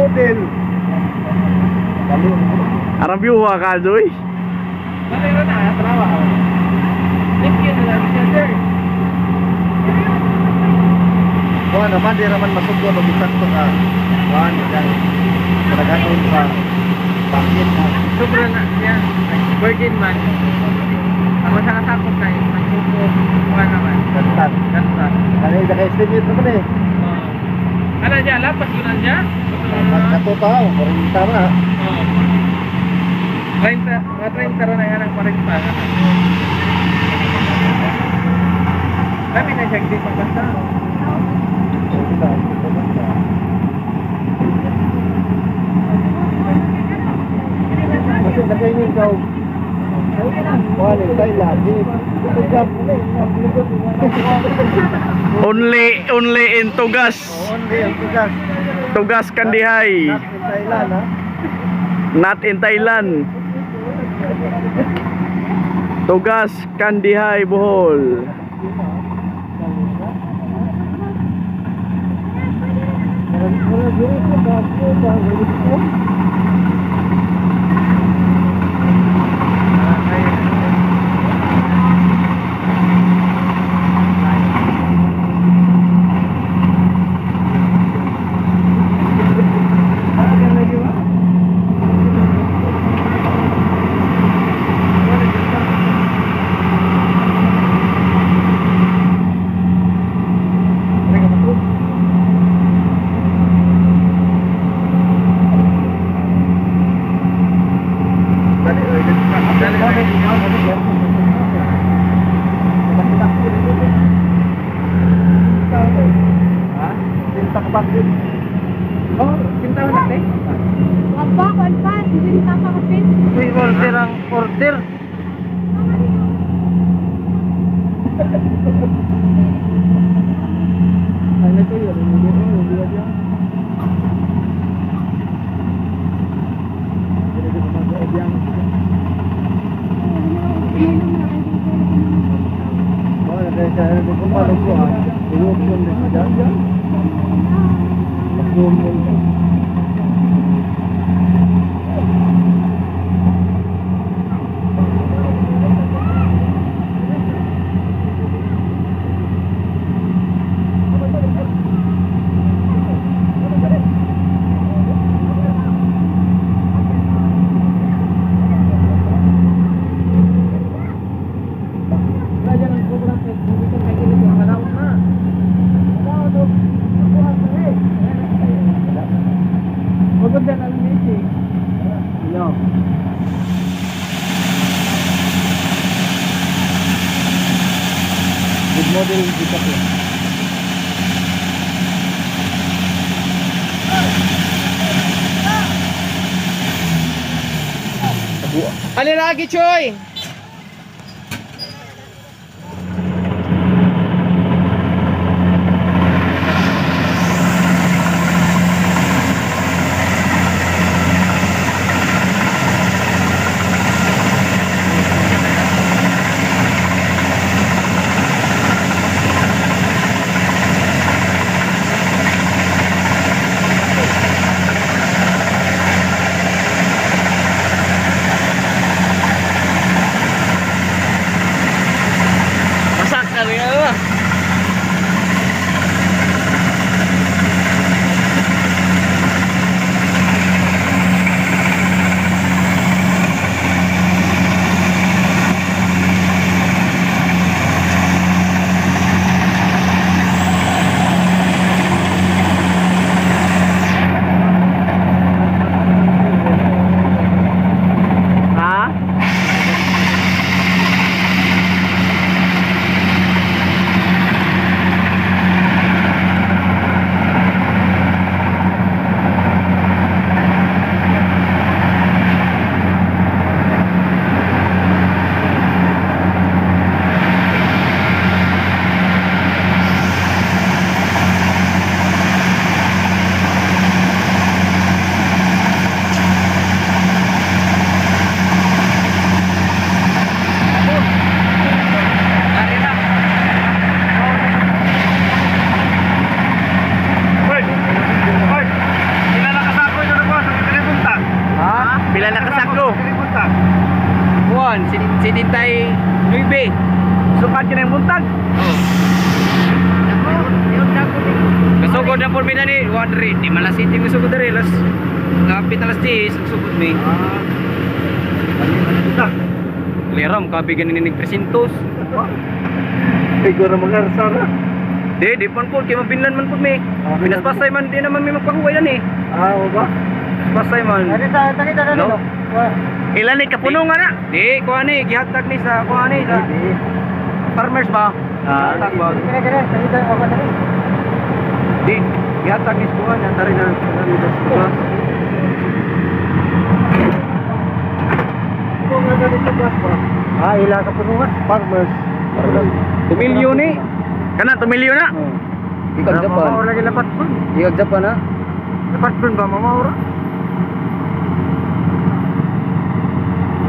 Model. Arang view ka, Joy. Meron na, trawa. Thank you na lang siya, sir. Kuha naman, di naman masugod og isakto ka. Kuha na dyan. Naganon sa bakit na. Sobra na siya. Virgin man. Ang masakasakot na yun. Magsuko. Kuha naman. Gantan. Ganta. Kaya naka-estimate naman eh. Oo. Ano siya? Lapas yun na siya? Katotao, 40 na. Oo. 30, mga 30 rin na yan ang 40. Dami na siya, hindi pagkanta. Kasi nakaingin ka kuha ni Thailand. Di, tugap. Only in Tugas. Only ang tugas. Tugas Kandihay. Not in Thailand, ha? Not in Thailand. Tugas Kandihay, Bohol. Oh, sintaw natin. Aba, kwan pa, hindi pa kapit. Uy, order ang order. Maganda na ang meeting. No. Good model dito po. Ano lagi, Choy? Pila na kasako? Kuan, 79. Sukad ka na yung buntag. Oh. Kasugod na por mi ni 100. Di malas city mi sugod diri las kapit alas 10 sugod mi. Ah. Liram kabigan ni nig 300. Siguro mga sara. Di, di pan po, kay mabinlan man po mi. Ah, Pinaspasay man, di naman mi magpahuway yan eh. Ah, o ba? Pasay man. No? Ilan ni kapuno nga na? Di, kuha ni, gihatag ni sa, kuha ni, sa farmers ba? Ah. Gihatag ba? Di, gihatag ni sa kuha ni, atari na, na, Kung nga ganito gas ba? Ah, ila ka puno nga. Farmers. Tumilyo ni. Kana tumilyo na. Ikag Japan. lagi lapat pun. Ikag Japan ha. Lapat pun ba mamaura?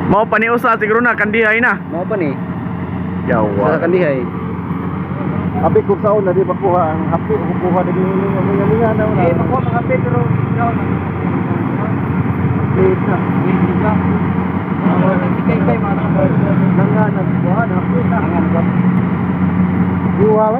Mao pa ni usa siguro na kandihay na. Mao pa ni. Yawa. Sa kandihay. Abi kung saan na di makuha ang happy, kukuha na din yung mga na wala. Eh, makuha mga happy pero ikaw na. Late na. Kay mga Nanganag, kuha na happy na. Duha ba?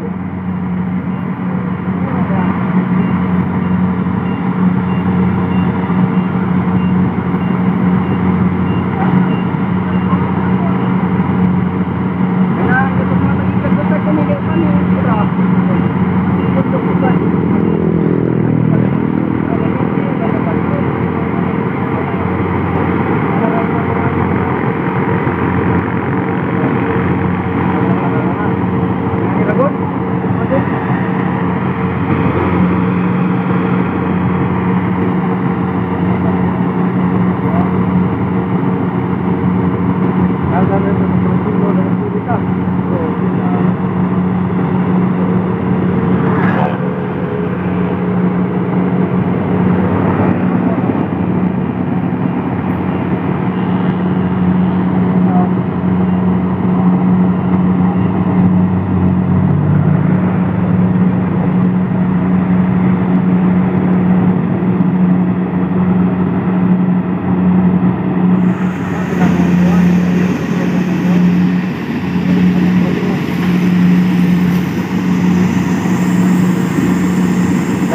Ang ganun sa pagkakas ng pulita.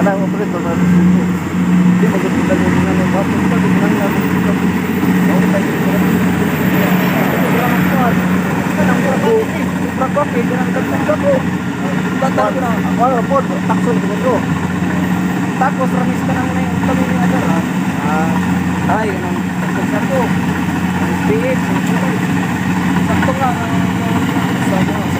Kanang operator na dito. Di maganda mo nga ng bato pa di nang Wala po, takson ko to. Tapos ramis ka nang na yung kami ni Adar. Ah, Ay, anong tagtag sa to. Ang PH, ang kulay. Sakto nga ang sa mga sa mga.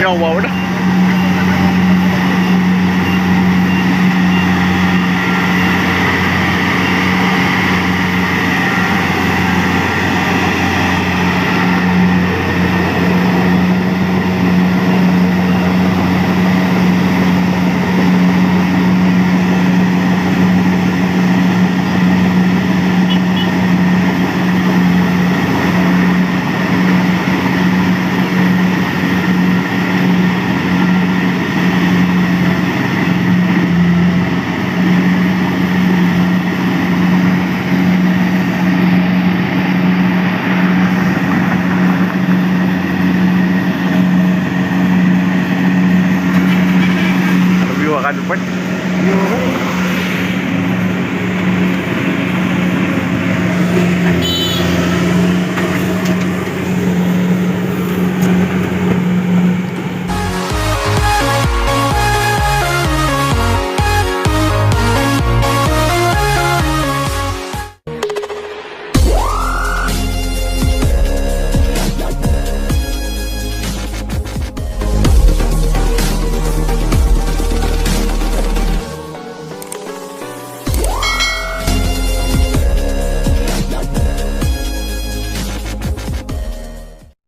Yawa na.